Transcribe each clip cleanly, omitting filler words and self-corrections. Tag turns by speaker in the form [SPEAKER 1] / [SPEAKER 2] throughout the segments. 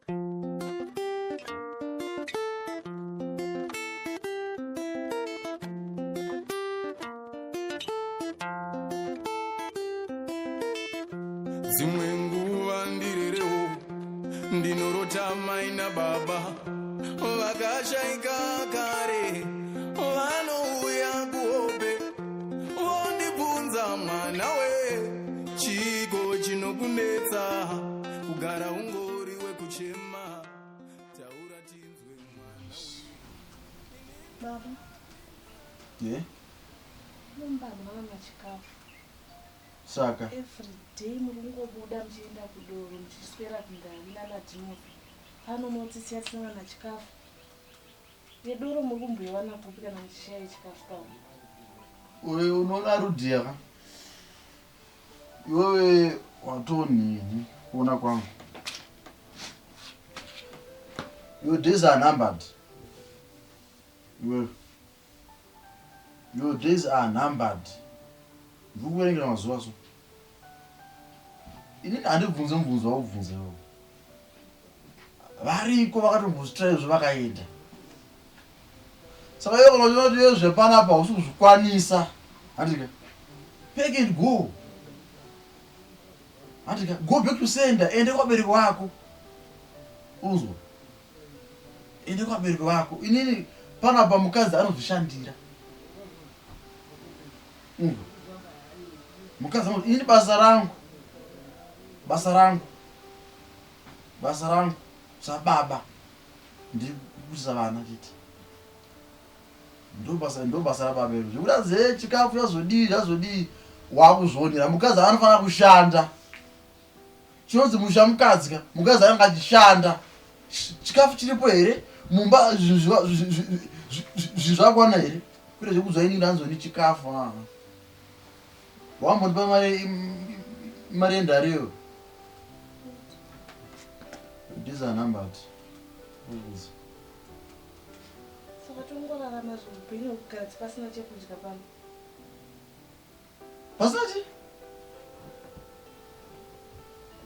[SPEAKER 1] Dzimwe nguva ndirerewo ndinorota mai nababa vakashaika kare, vanouya kuhope vondibvunza, mwana we, chiko chinokunetsa kugara ungori wekuchema? Taura tinzwe, mwana we.
[SPEAKER 2] Baba.
[SPEAKER 3] Yeah?
[SPEAKER 2] Mumba mama chikafu.
[SPEAKER 3] Saka?
[SPEAKER 2] Every day muri kungobuda muchienda kudoro, muchiswera kungavi nanaTimothy. Pano motisiya tisina kana chikafu. Yedoro muri kumboiwana kupi kana muchishaya chikafu pano?
[SPEAKER 3] Uyu unoona Rudhiya ka? Iwewe watonhinhi kuona kwangu. Your days are numbered. Iwewe. Your days are numbered. Ndiri kuverengera mazuva so. Inini handibvunze mubvunzo waubvunza iwewe. Variko vakatombozvitira izvo vakaenda. Saka iwe kana uchiona kuti iwe zvepanapa hausi kuzvikwanisa, handika? Pack and go. Handika? Go back to sender, ende kwabereki wako. Unzwa? Ende kwabereki vako. Inini panapa mukadzi anozvishandira. Unzwa? Mukadzi anozvi, inini basa rangu. Basa rangu. Basa rangu sababa ndikugutisa vana chete. Ndobasa ndobasa rababa iro. Zvekuti azi chikafu chazodii zvazodii wakuzvionera. Mukadzi anofanira kushanda. Chinonzi musha mukadzi ka, mukadzi anenge achishanda. Chikafu chiripo here mumba, zvinhu zvakwana here? Kwete zvekudzwa inini ndanzoni chikafu. Ah. Wambondipa mari mari yendari iyo. These are numbered. Uza.
[SPEAKER 2] Saka tongorarama zviupenyu hwekugara pasina chekudya pano.
[SPEAKER 3] Pasina chi?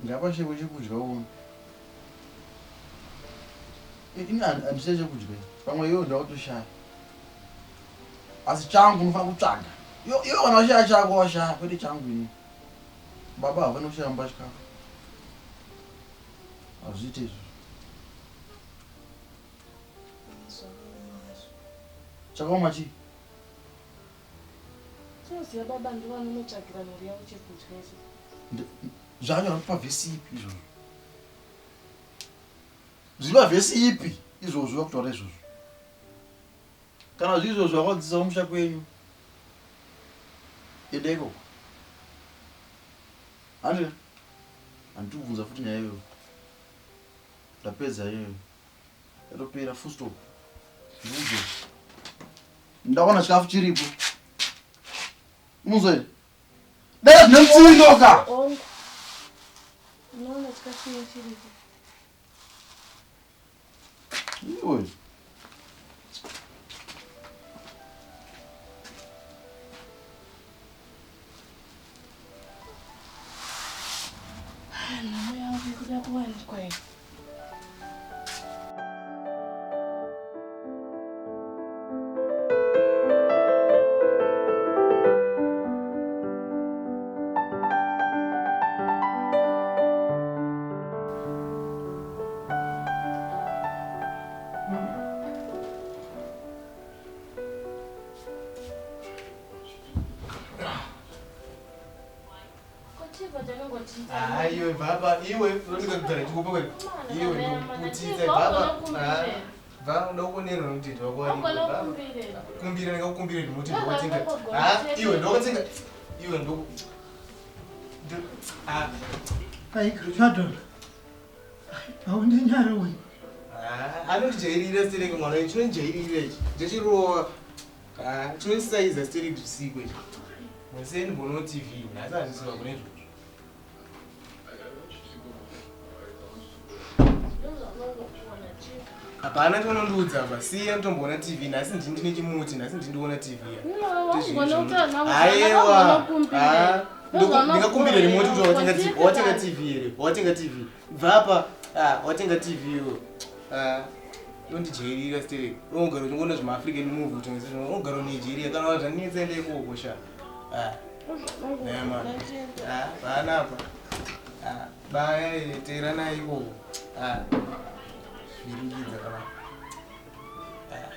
[SPEAKER 3] Ngapashekwe chekudya uone. Ini handishaye chekudya. Pamwe iwe ndakutoshaya. Asi changu unofanira kutsvaga. Iwe kana washaya chako washaya kwete changu ini. Baba havana kushaya mumba chikafu. Hazviite izvozvo. Chakaoma chii?
[SPEAKER 2] Tinoziva baba ndivo vanonotsvagira mhuri yavo chekudya isu.
[SPEAKER 3] Zvakanyorwa pavhesi ipi izvozvo? Zviri pavhesi ipi izvozvo vakutaura izvozvo? Kana zviri izvozvo vakadzidzisa kumusha kwenyu, enda ikoko. Handi handiti kubvunza futi nyaya iyoyo. Ndapedza iyoyo. Yatopera full stop. Ndikudzoka. Ndaona chikafu chiripo. Unonzwa here? Dai zvine mutsindo ka.
[SPEAKER 2] Ongo. Unoona chikafu chiripo.
[SPEAKER 3] Iwe.
[SPEAKER 2] Nhamo yangu ikuda kuwanikwa iyi.
[SPEAKER 4] Ah, iwe baba, iwe unotika kugara chikupa kwe. Iwe ndokutitsa baba. Ah, Bva ndokuonera nokuti ndwakwani. Kumbira ndikakukumbira ndimoti ndokwatenga. Ah, iwe ndokwatenga. Iwe ndoku. Ah.
[SPEAKER 5] Ai, Pardon. Haundinyari uyu.
[SPEAKER 4] Ah, anondijairira stereki mwana uyu, chinondijairira ichi. Ndichirova. Ah, chinondisaiza stereki zvisikwe ichi. Mwese ndimbono TV, nhasi handisiva kune izvozvo. Hapana chaunondiudza apa, siya nditomboona TV, nhasi ndini ndine chimuti, nhasi ndini ndiona TV. Aiwa. Ah, ndingakumbire remote kuti watenga TV, watenga TV here? Watenga TV. Bva apa. Ah, watenga TV iwe. Ah, unondijairira sterek. Unogara uchingoona zvemaAfrican movie kuti unogara uNigeria kana zvanetsa enda ikoko sha. Ah. Yeah, man. Ah, panapa. Ah, baya teerana ikoko. Ah. Zviringidza kana. Ah.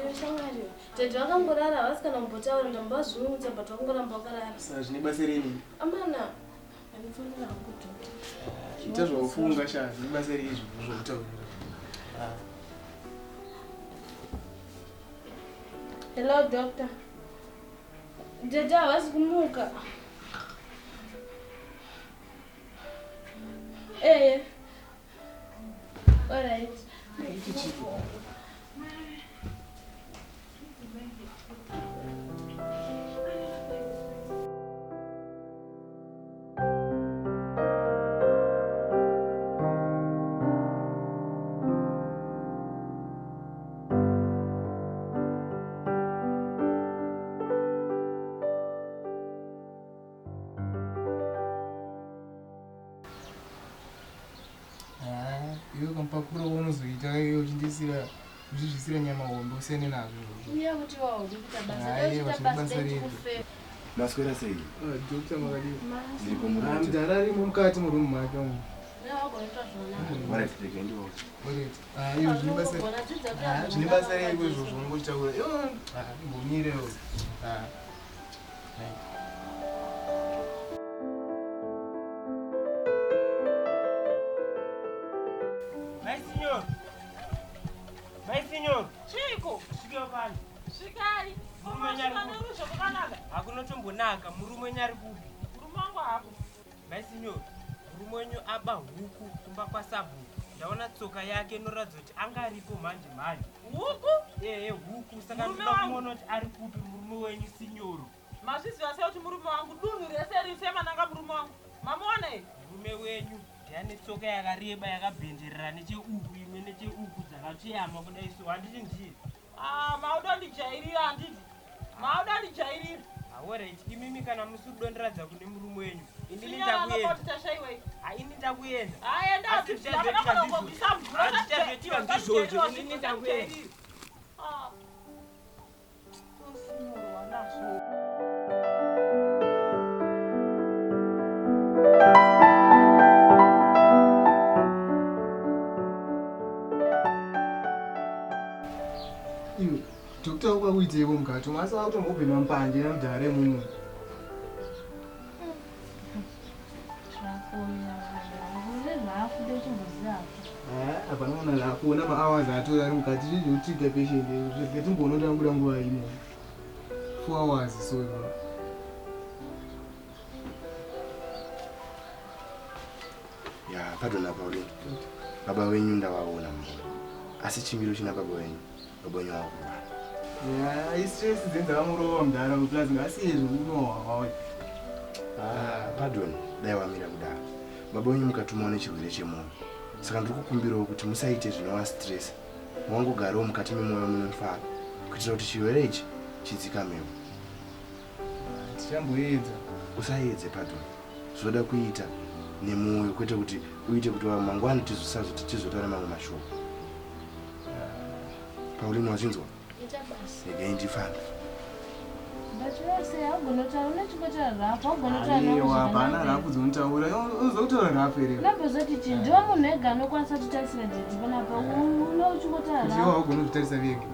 [SPEAKER 2] Iwe shamwari, tete vakangorara havasi kana kumbotaura ndambovazunungutsa but vakangoramba vakarara.
[SPEAKER 4] Saka zvine basa rei?
[SPEAKER 2] Amana, handifanira hangu doctor.
[SPEAKER 4] Ita zvaufunga sha, zvine basa rei izvo zvokutaurira. Ah.
[SPEAKER 2] Hello doctor. Tete havasi kumuka. Eh. Alright.
[SPEAKER 4] Ah, iwe kamupakuro unozoita iwe uchindisira uchizvisira nyama hombe usiyane nazvo izvozvo.
[SPEAKER 2] Uye kuti waudi kuita basa.
[SPEAKER 4] Aiwa,
[SPEAKER 2] Dai uchiita
[SPEAKER 4] zvine
[SPEAKER 2] basa
[SPEAKER 4] basa
[SPEAKER 2] dai
[SPEAKER 4] rei.
[SPEAKER 2] tikufe.
[SPEAKER 6] Maswera sei?
[SPEAKER 4] Ah, doctor makadii?
[SPEAKER 6] Ndiripo
[SPEAKER 4] Ah,
[SPEAKER 6] murati.
[SPEAKER 4] mudhara arimo mukati murumu make umu.
[SPEAKER 2] Wagona zvona.
[SPEAKER 6] Alright, rega ndiwo.
[SPEAKER 4] Alright. Ah, iwe zvine basa.
[SPEAKER 2] Unogona dzidza kuita
[SPEAKER 4] Ah, zvine basa rei izvozvo unongochitaura. Iwe ah, imbomire iwe. Ah. Right.
[SPEAKER 7] Mai signor. Mai signor.
[SPEAKER 8] Chiko,
[SPEAKER 7] Svika pano.
[SPEAKER 8] svikai.
[SPEAKER 7] Murume wenyu ari
[SPEAKER 8] Masvika
[SPEAKER 7] kupi?
[SPEAKER 8] neruzho kwakanaka.
[SPEAKER 7] Hakunotombonaka. Murume wenyu ari kupi?
[SPEAKER 8] Murume wangu hapo.
[SPEAKER 7] Mai signor. Murume wenyu aba huku kumba kwasabhuku. Ndaona tsoka yake inoratidza kuti anga aripo manje manje.
[SPEAKER 8] Huku?
[SPEAKER 7] Ehe huku. Saka
[SPEAKER 8] Murume
[SPEAKER 7] ndoda
[SPEAKER 8] wangu.
[SPEAKER 7] kumuona kuti ari kupi murume wenyu signor.
[SPEAKER 8] Mazviziva sei kuti murume wangu dunhu rese rise mananga murume wangu. Mamuona here?
[SPEAKER 7] Murume wenyu ndiane tsoka yakareba yakabhenjerera necheuku imwe necheuku dzakatsveyama kudai so handiti ndiye.
[SPEAKER 8] Ah, mauda ndijairira handiti. Mauda ndijairira.
[SPEAKER 7] Alright, imimi kana musi kudonderadza kune murume wenyu. Inini
[SPEAKER 8] Sinyora anopa
[SPEAKER 7] ndakuenda.
[SPEAKER 8] kuti tashaiwei.
[SPEAKER 7] Ha, ini ndakuenda.
[SPEAKER 8] Aenda
[SPEAKER 7] Asi zvichazoitika ndizvo. Asi zvichazoitika ndizvozvo. Inini ndakuenda.
[SPEAKER 8] Ah. Tosinyorwa nazvo.
[SPEAKER 4] Iwe, doctor wakakuiteiko mukati umu? Asi wakutombobhema mbanje namudhara emuno.
[SPEAKER 2] Zvakuuya zvakuda kuchimboziva.
[SPEAKER 4] Ah, hapana kana zvakuona mahours atora ari mukati zvinhu zvekutrita patient zvega timboona kuti angoda nguva ino. 4 hours so ivo.
[SPEAKER 6] Ya, pardon Pauline. Baba wenyu ndavaona mumba. Asi chimiro china baba wenyu. Baba wenyu vakurwara.
[SPEAKER 4] Ya, istress dzenzakamurova mudhara plus ngasiye zvekunohwa wawe.
[SPEAKER 6] Ah, pardon, dai wamira kudaro. Baba wenyu mukatumawo nechirwere chemwoyo. Saka ndiri kukumbirawo kuti musaite zvinova stress. Mwangogarewo mukati memwoyo mune mufaro kuitira kuti chirwere ichi chidzikamewo.
[SPEAKER 4] Tichamboedza.
[SPEAKER 6] Usaedze pardon. Zvoda kuita nemwoyo kwete kuti uite kuti mangwana tizotaura mamwe mashoko. Pauline wazvinzwa?
[SPEAKER 2] Ita basa.
[SPEAKER 6] Regai ndifambe.
[SPEAKER 2] But wese haugona kutaura unochingotaura rafu, haugona kutaura
[SPEAKER 4] Aiwa, hapana
[SPEAKER 2] zvakanaka.
[SPEAKER 4] rafu dzonotaura. Unozotaura rafu here?
[SPEAKER 2] Unombozoti chii ndiwe munhu ega anokwanisa kutitarisira dhedhi panapa uno uchingotaura
[SPEAKER 4] Kuti iwe
[SPEAKER 2] rafu.
[SPEAKER 4] haugoni kuzvitarisa vega.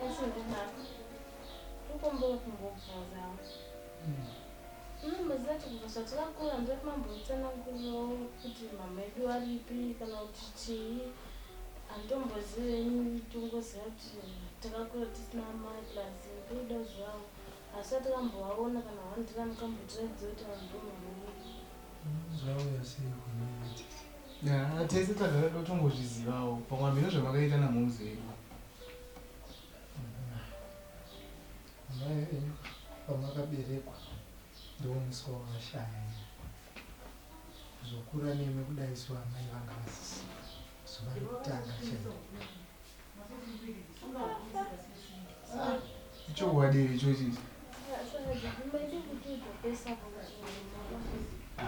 [SPEAKER 2] Asi ndinako. Ukombola kumbobvunzawo. Unomboziva kuti kubva zvatakakura ndokumambotsanangurirawo kuti mama edu aripi kana kuti chii. Handitombozivi tongoziva kuti takakura tisina amai plus ndoda zvavo. Asi atakambovaona kana vandira mukambotiratidza kuti vanhu ndomama edu.
[SPEAKER 5] Zvauya sei kune tete?
[SPEAKER 4] Ya, tese tagara totongozvizivawo pamwe hameno zvamakaita namhomuzi vedu.
[SPEAKER 5] Amai venyu pamakaberekwa ndiwo musi wavashaya. Kuzokura nemi kudai so amai vanga vasisi zuva rekutanga chairo.
[SPEAKER 4] Ichokwadi here ichochi ichi?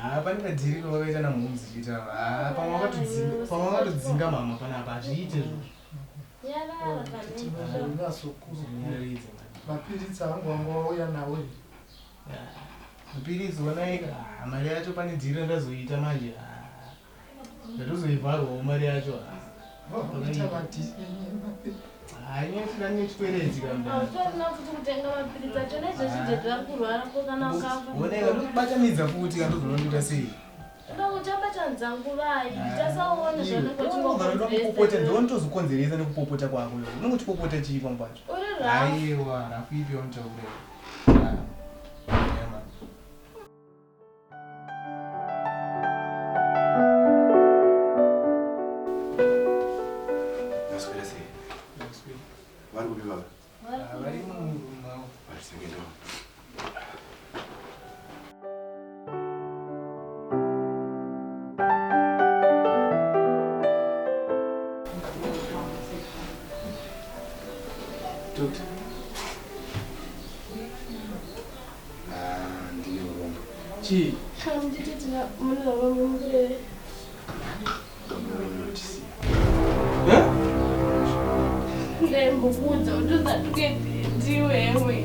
[SPEAKER 4] Haa pane kadhiri kavakaita namhoms chete ava. Haa pamwe vakatodzinga pamwe vakatodzinga mama panapa hazviite izvozvo.
[SPEAKER 5] Nyarara. Mapiritsi angu wanga wauya nawo here?
[SPEAKER 4] Mapiritsi onai ah, mari yacho pane dhiri randazoita manje. Ah, Ndatozoivharwawo mari yacho.
[SPEAKER 5] Wakuita madhiri emapiritsi.
[SPEAKER 4] Haa nyaya chikwereti kamdara.
[SPEAKER 2] Hautorina futi kutenga mapiritsi acho naizvozvi dhedhi vari kurwara ko kana ukafa.
[SPEAKER 4] Onai kandobatanidza futi kandozoona ndoita sei.
[SPEAKER 2] Inga uchabatanidza nguvai tasaona zvaunenge
[SPEAKER 4] Unogara
[SPEAKER 2] uchingokonzeresa.
[SPEAKER 4] ndopopota ndiwe unotozokonzeresa nekupopota kwako iwe. Unongotipopota chii pamwe pacho?
[SPEAKER 2] Uri rafu.
[SPEAKER 4] Aiwa, rafu ipi yaunitaura iwe? Ah, yeah, man.
[SPEAKER 6] Maswera sei? Vari kupi baba?
[SPEAKER 4] Ah, vari muroom mavo.
[SPEAKER 6] Vari senge
[SPEAKER 4] Doctor.
[SPEAKER 6] Ah, ndine urombo.
[SPEAKER 4] Chii?
[SPEAKER 2] Muchiti mune urombo mukureve.
[SPEAKER 6] Baba venyu vatisiya.
[SPEAKER 2] Ndaimbokuudza kuti usatuke ndiwewe.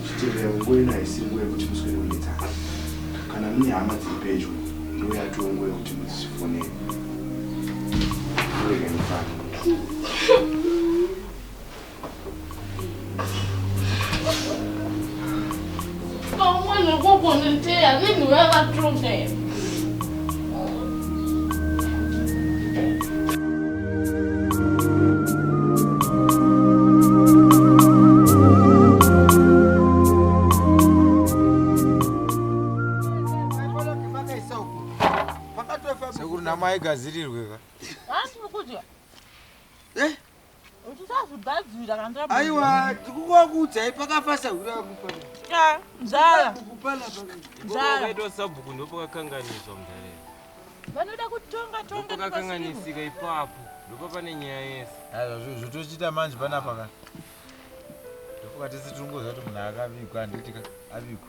[SPEAKER 6] Chitevera nguva ino haisi nguva yekuti muswere kunetsana. Kana mune hama dziri pedyo, ndo yatoo nguva yekuti mudzifonere. Murege mufambe.
[SPEAKER 2] Pamwe nekukoniteya ninhu vavatuka here.
[SPEAKER 9] Sekuru nhamo haigadzirirwe ka.
[SPEAKER 8] Hasi kudya.
[SPEAKER 10] Eh?
[SPEAKER 8] Uchisazvigadzira kana
[SPEAKER 10] Aiwa, ndikukuudzai pakafa sahwira wangu pano.
[SPEAKER 8] Ah, nzara.
[SPEAKER 7] Nzara. Pakaitwa sabhuku ndopakakanganiswa mudharera.
[SPEAKER 8] Vanoda kutonga tonga
[SPEAKER 7] Ndopakakanganisika ipapo. Ndopapane nyaya yese.
[SPEAKER 9] Aiwa zvotochiita manje panapa ka. Ndopakati sitingoziva kuti munhu akavigwa handiti ka avigwa.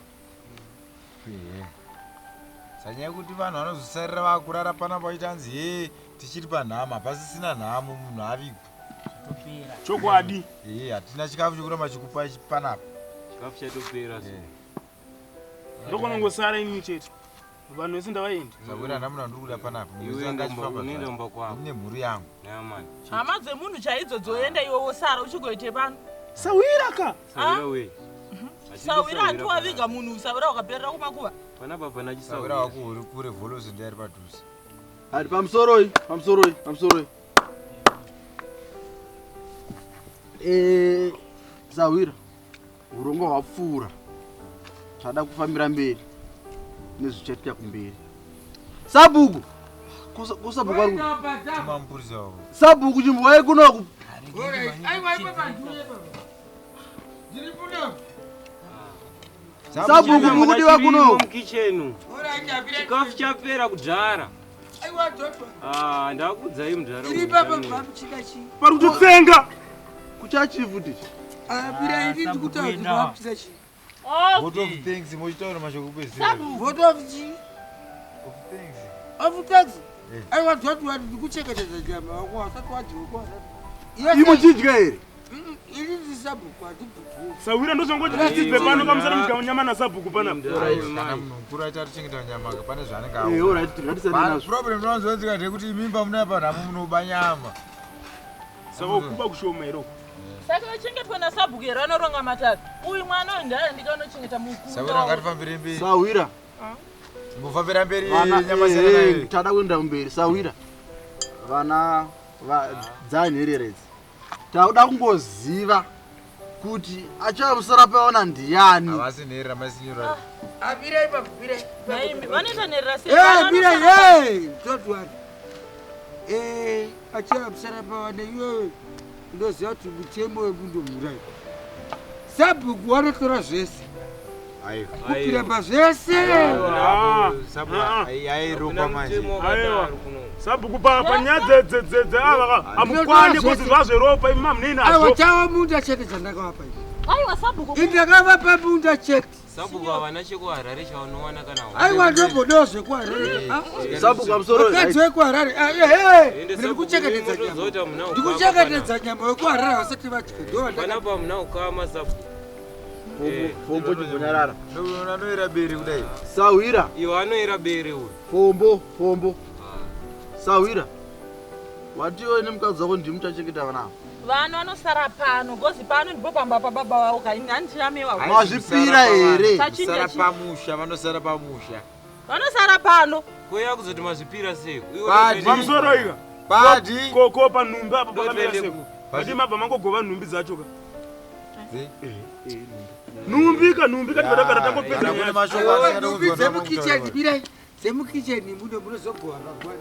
[SPEAKER 9] Ehe. Sanyaya yekuti vanhu vanozosarira vakurara panapa vachiita hanzi hee tichiri panhamo hapasisina nhamo munhu avigwa.
[SPEAKER 11] Chokwadi.
[SPEAKER 9] Ehe hatina chikafu chekuramba chikupa ichi panapa.
[SPEAKER 7] Chikafu chatopera so.
[SPEAKER 11] Ndokonongosara ini chete. Vanhu vese ndavaenda.
[SPEAKER 9] Sahwira hana munhu andiri kuda panapa.
[SPEAKER 7] Iwe
[SPEAKER 9] Anga achifamba
[SPEAKER 7] unoenda
[SPEAKER 9] zvake.
[SPEAKER 7] kumba kwako.
[SPEAKER 9] Ndine mhuri yangu.
[SPEAKER 7] Namani.
[SPEAKER 8] Hama dzemunhu chaidzo dzoenda iwe wosara uchigoite pano.
[SPEAKER 11] Sahwira ka.
[SPEAKER 7] Sahwira wei.
[SPEAKER 8] Sahwira hanti waviga munhu sahwira wakaperera kumakuva.
[SPEAKER 7] Panapa pana
[SPEAKER 9] Sahwira
[SPEAKER 7] chisahwira.
[SPEAKER 9] wako uri kure vholosi ndiye ari padhuze.
[SPEAKER 3] Ati pamusoroi, pamusoroi, pamusoroi. Eh, Sahwira, urongwa hwapfuura. Tada kufambira mberi nezvichaitika kumberi. Sabhuku. Kusabhuku ari kupi?
[SPEAKER 9] Tuma mupurisa wako.
[SPEAKER 3] Sabhuku chimbowai kunoku. Sabhuku mukudiwa kunoku.
[SPEAKER 7] Mukicheni. Chikafu chapera kudhara. Ah, ndakuudzai mudhara.
[SPEAKER 10] Iri papa pamuchika chii?
[SPEAKER 11] Pari kutotsenga.
[SPEAKER 3] Kuchachifu tichi.
[SPEAKER 10] Bira iri ndikutaura kuti pamuchika chii?
[SPEAKER 9] Vote of thanks mochitaura mashoko kupedzisira.
[SPEAKER 10] Vote of chii?
[SPEAKER 9] Of thanks.
[SPEAKER 10] Of thanks?
[SPEAKER 9] Eh.
[SPEAKER 10] Aiwa dzoti wati ndikuchengetedza nyama wako wasati wadyiwa wasati.
[SPEAKER 3] Imuchidya here?
[SPEAKER 10] Iri ndisabhuku handibvubvu.
[SPEAKER 11] Sahwira ndozvangoti tibve pano kamusana mudya nyama nasabhuku panapa.
[SPEAKER 9] Kana munhu mukuru aita atichengeta nyama ka pane zvaanenge
[SPEAKER 3] Eh, alright, ngatisane nazvo.
[SPEAKER 9] Problem inowanzoitika ndeyekuti imimba munaya panhamo munoba nyama.
[SPEAKER 11] Saka ukuba kushoma here uku.
[SPEAKER 8] Saka uchengetwa nasabhuku here anoronga matatu. Uyu mwana uyu ndaya ndikanochengeta mukunda.
[SPEAKER 9] Sahwira ngatifambire mberi.
[SPEAKER 3] Sahwira.
[SPEAKER 9] Mbofambira mberi
[SPEAKER 3] Vana
[SPEAKER 9] nyama
[SPEAKER 3] eh,
[SPEAKER 9] siyana nayo.
[SPEAKER 3] tada kuenda kumberi sahwira. Vana dzanherera idzi. Tauda kungoziva kuti achamusara paona ndiyani.
[SPEAKER 9] Havasi nherera masinyura.
[SPEAKER 10] Abirai papo, birai.
[SPEAKER 8] Naimi vanoita nherera sei?
[SPEAKER 10] Eh, birai, eh, dzoti wati. Achiya musara pavana iwewe ndoziva kuti mutemo wekundomurai. Sabhuku wanotora zvese. Kupira pazvese.
[SPEAKER 9] Airopa manje.
[SPEAKER 11] Aiwa. Sabhuku panyaya dzedze ava hamukwani kuti zvazveropa imi mamunei nazvo.
[SPEAKER 10] Aiwa chava munda chete chandakavapa ini.
[SPEAKER 8] Aiwa sabhuku.
[SPEAKER 10] Ini ndakavapa munda chete.
[SPEAKER 7] Sabhuku havana chekuHarare chavanowana kana.
[SPEAKER 10] Aiwa ndombodawo zvekuHarare.
[SPEAKER 3] Sabhuku pamusoro.
[SPEAKER 10] Vakadzi vekuHarare. Ndiri kuchengetedza nyama. Ndikuchengetedza nyama vekuHarare vasati vadya.
[SPEAKER 7] Panapa hamuna ukama sabhuku.
[SPEAKER 3] Fombo chimbonyarara.
[SPEAKER 9] Anoera bere kudai.
[SPEAKER 3] Sahwira.
[SPEAKER 7] Iwe anoera bere uyu.
[SPEAKER 3] Fombo, fombo. Sahwira. Watiwe nemukadzi wako ndimi muchachengeta vana ava.
[SPEAKER 8] Vana vanosara pano, gozi pano ndipo pamba pababa vavo kaini handichamewa.
[SPEAKER 3] Mazvipira here?
[SPEAKER 7] Kusara
[SPEAKER 9] pamusha, vanosara pamusha.
[SPEAKER 8] Vanosara pano.
[SPEAKER 7] Kuya kuzoti mazvipira sei?
[SPEAKER 11] Pamusoro ika.
[SPEAKER 9] Padi.
[SPEAKER 11] Koko panhumbi apa pakamira seko. Vati mabva mangogova nhumbi dzacho ka. Nhumbi ka nhumbi ka tivatagara tangopedza.
[SPEAKER 10] Nhumbi dzemukicheni mirai. Dzemukicheni muno munozogova mangwana.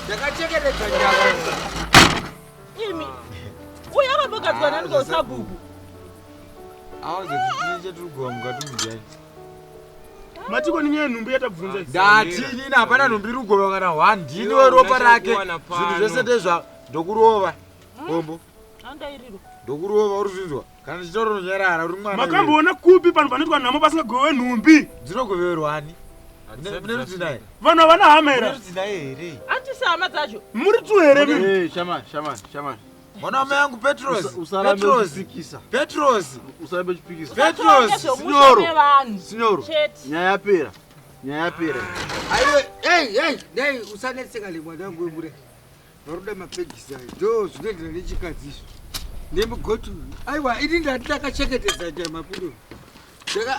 [SPEAKER 10] Ndakachengetedza nyama.
[SPEAKER 8] Imi. Uya akambogadzwa nani ngosabhuku?
[SPEAKER 11] Matiko ni nyaya nhumbi yatabvunza.
[SPEAKER 9] Ndati inini hapana nhumbi iri kugova kana one ndini weropa rake. Zvinhu zvese ndezva ndokurova. Bombo.
[SPEAKER 8] Andairiro.
[SPEAKER 9] Ndokurova uri zvinzwa. Kana ndichitaura unonyarara uri mwana.
[SPEAKER 11] Makamboona kupi panhu panoitwa nhamo pasingagovewe nhumbi?
[SPEAKER 9] Dzinogoverwani? Mune rudzi naye?
[SPEAKER 11] Vanhu havana hama here?
[SPEAKER 9] Mune rudzi naye here?
[SPEAKER 8] Andisi hama dzacho.
[SPEAKER 11] Muri tu here mimi?
[SPEAKER 3] Eh, shama, shama, shama.
[SPEAKER 9] Mwana wamai yangu Petros.
[SPEAKER 3] Usarambe
[SPEAKER 9] Petros.
[SPEAKER 3] uchipikisa.
[SPEAKER 9] Petros.
[SPEAKER 3] Usarambe uchipikisa.
[SPEAKER 9] Petros.
[SPEAKER 3] Sinyoro.
[SPEAKER 8] Nevanhu.
[SPEAKER 3] Sinyoro.
[SPEAKER 8] Chete.
[SPEAKER 3] Nyaya yapera. Nyaya yapera.
[SPEAKER 10] Aiwe, hey, hey, nei usanetseka le mwana wangu wemure. Varuda mapegisi ayo. Ndo zvinoenderana nechikadzi izvi. Nemugoti uyu. Aiwa, ini ndati ndakachengetedza nyama puno.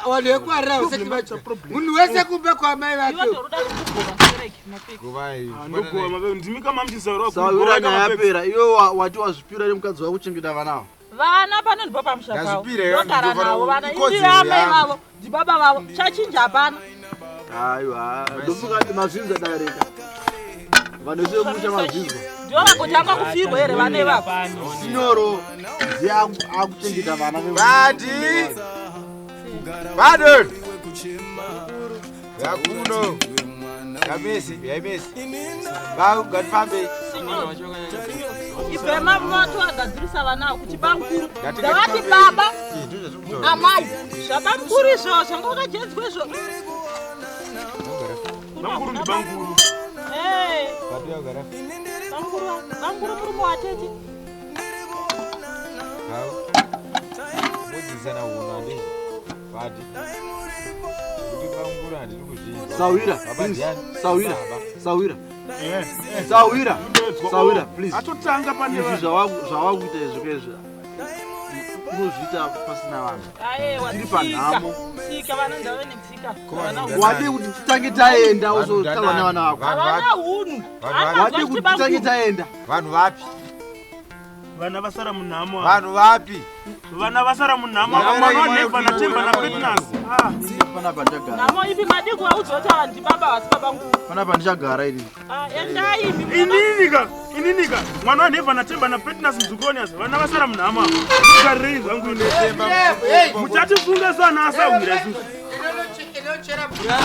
[SPEAKER 10] Vanhu vekuHarare vasati vadya. Munhu wese kumba kwamai vake.
[SPEAKER 8] Iwe ndoruda kugova sereke mapeki.
[SPEAKER 11] Ndogova mapeki. Ndimi kama muchisaura
[SPEAKER 3] Sahwira nyaya yapera. Iwe wati wazvipira nemukadzi wako kuchengeta vana ava.
[SPEAKER 8] Vana pano ndipo pamusha pavo.
[SPEAKER 9] Ndazvipira iwe,
[SPEAKER 8] Ndogara
[SPEAKER 9] ndofana
[SPEAKER 8] navo vana.
[SPEAKER 9] ikodzero
[SPEAKER 8] Indi amai
[SPEAKER 9] yangu.
[SPEAKER 8] vavo, ndibaba vavo. Chachinja hapana.
[SPEAKER 3] Aiwa, ndofunga kuti mazvinzwa dareka. Vanhu vese vemusha mazvinzwa.
[SPEAKER 8] Ndivo vagotanga kufirwa here vana ivavo.
[SPEAKER 3] Sinyoro ndiye akuchengeta vana ve.
[SPEAKER 9] Padi. Pardon. Yakuno. Yamesi, yamesi. Ba ngatifambe.
[SPEAKER 8] Ibve mamoto agadzirisa vana avo kuti bamukuru.
[SPEAKER 9] Ngati-
[SPEAKER 8] Ndavati
[SPEAKER 9] ngatifambe.
[SPEAKER 8] baba,
[SPEAKER 9] Eh, ndozvatiri
[SPEAKER 8] amai. Zvabamukuru izvo zvanga wakajedzwa izvo.
[SPEAKER 11] Bamukuru ndi bamukuru.
[SPEAKER 8] Eh,
[SPEAKER 9] Padi yagara.
[SPEAKER 8] bamukuru, bamukuru murume watete.
[SPEAKER 9] Hau. Bodzisana hunhu handizvo. Padi. Kuti bamukuru handiri kuzvinzwa.
[SPEAKER 3] Sahwira,
[SPEAKER 9] Baba
[SPEAKER 3] please.
[SPEAKER 9] ndiani?
[SPEAKER 3] Sahwira,
[SPEAKER 9] Baba.
[SPEAKER 3] Sahwira. Sahwira. Sahwira, please.
[SPEAKER 11] Atotanga pane
[SPEAKER 3] Izvi zvawakuita izvi kaizvi. Unozviita pasina vanhu.
[SPEAKER 8] Aiwa,
[SPEAKER 3] Tiri
[SPEAKER 8] tsika.
[SPEAKER 3] panhamo.
[SPEAKER 8] Tsika vana ndave netsika. Havana hunhu.
[SPEAKER 3] Wadi kuti titange taenda uzotaura nevana vako.
[SPEAKER 8] Havana hunhu.
[SPEAKER 3] Wadi kuti titange taenda.
[SPEAKER 9] Vanhu vapi?
[SPEAKER 11] Vana vasara munhamo.
[SPEAKER 9] Vanhu vapi?
[SPEAKER 11] Vana vasara munhamo.
[SPEAKER 9] Vana
[SPEAKER 11] Mwana
[SPEAKER 9] vapi?
[SPEAKER 11] wanhevha naTemba naPetnas. Ah.
[SPEAKER 3] Panapa ndichagara.
[SPEAKER 8] Nhamo ipi madiki waudza kuti ava ndibaba vasi baba nguru.
[SPEAKER 3] Panapa ndichagara ini.
[SPEAKER 8] Ah, endai imi.
[SPEAKER 11] Ininika, ininika. Mwana wanhevha naTemba naPetnas Mzukonias. Vana vasara munhamo. Garirei zvangu ini. Muchatifunga sana asahwira isusu.
[SPEAKER 10] Inochera mvura.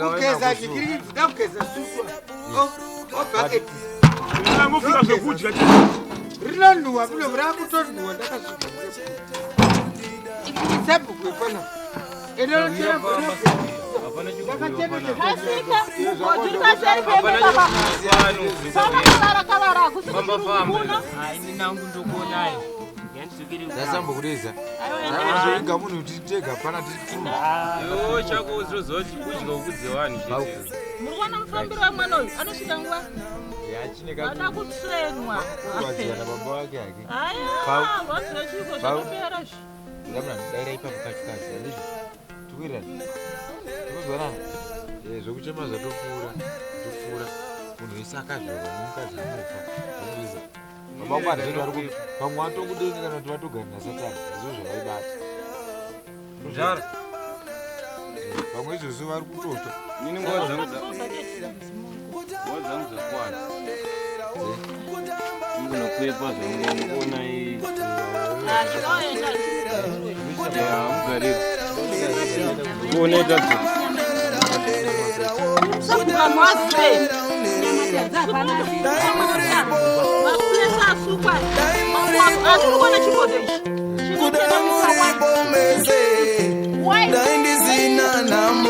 [SPEAKER 10] Kugeza chikiriki, kugeza susu. Obhaketi.
[SPEAKER 11] Ngofunga zvekudya chete.
[SPEAKER 10] Rinonhuwa muno rakutonhuwa ndakazvigeza. Sabhuku ipana. Inochera mvura.
[SPEAKER 8] Kasika, mugoti uri paseri pembe baba. Famba kavara kavara hakusi kuchirungu kuno.
[SPEAKER 7] Ini nangu ndokuonai. Ngandizokere.
[SPEAKER 9] Ndasambokureza.
[SPEAKER 8] Aiwa,
[SPEAKER 9] Zvoiga munhu kuti tega pana tiri two.
[SPEAKER 7] Iwe chako uzoziva kuti kudya ukudze vanhu chete.
[SPEAKER 8] Muri kuona mufambiro wemwana uyu anosvika nguva
[SPEAKER 9] Yachine
[SPEAKER 8] vada kutrainwa.
[SPEAKER 9] kurwadziwa nababa vake hake.
[SPEAKER 8] Aya, rwadziwa chiko zvakapera izvi.
[SPEAKER 9] Ndamuna daira ipapo kacho kacho handizvo. Tikuwirirana. Tikuzwanana. Eh zvokuchema zvatopfuura. Zvatopfuura. Munhu wese akazvarwa nemukadzi anofa. Ndozviza. Baba vangu handizvo vari ku pamwe vatokudenga kana kuti vatogara nasatani. Ndizvo zvavaibata.
[SPEAKER 4] Mudhara.
[SPEAKER 9] Pamwe izvozvo vari kutofa.
[SPEAKER 4] Inini nguva dzangu
[SPEAKER 12] Dzakwana. Unokwepa zvaungoona iyi. Kuoneta
[SPEAKER 1] Dai ndisina nhamo.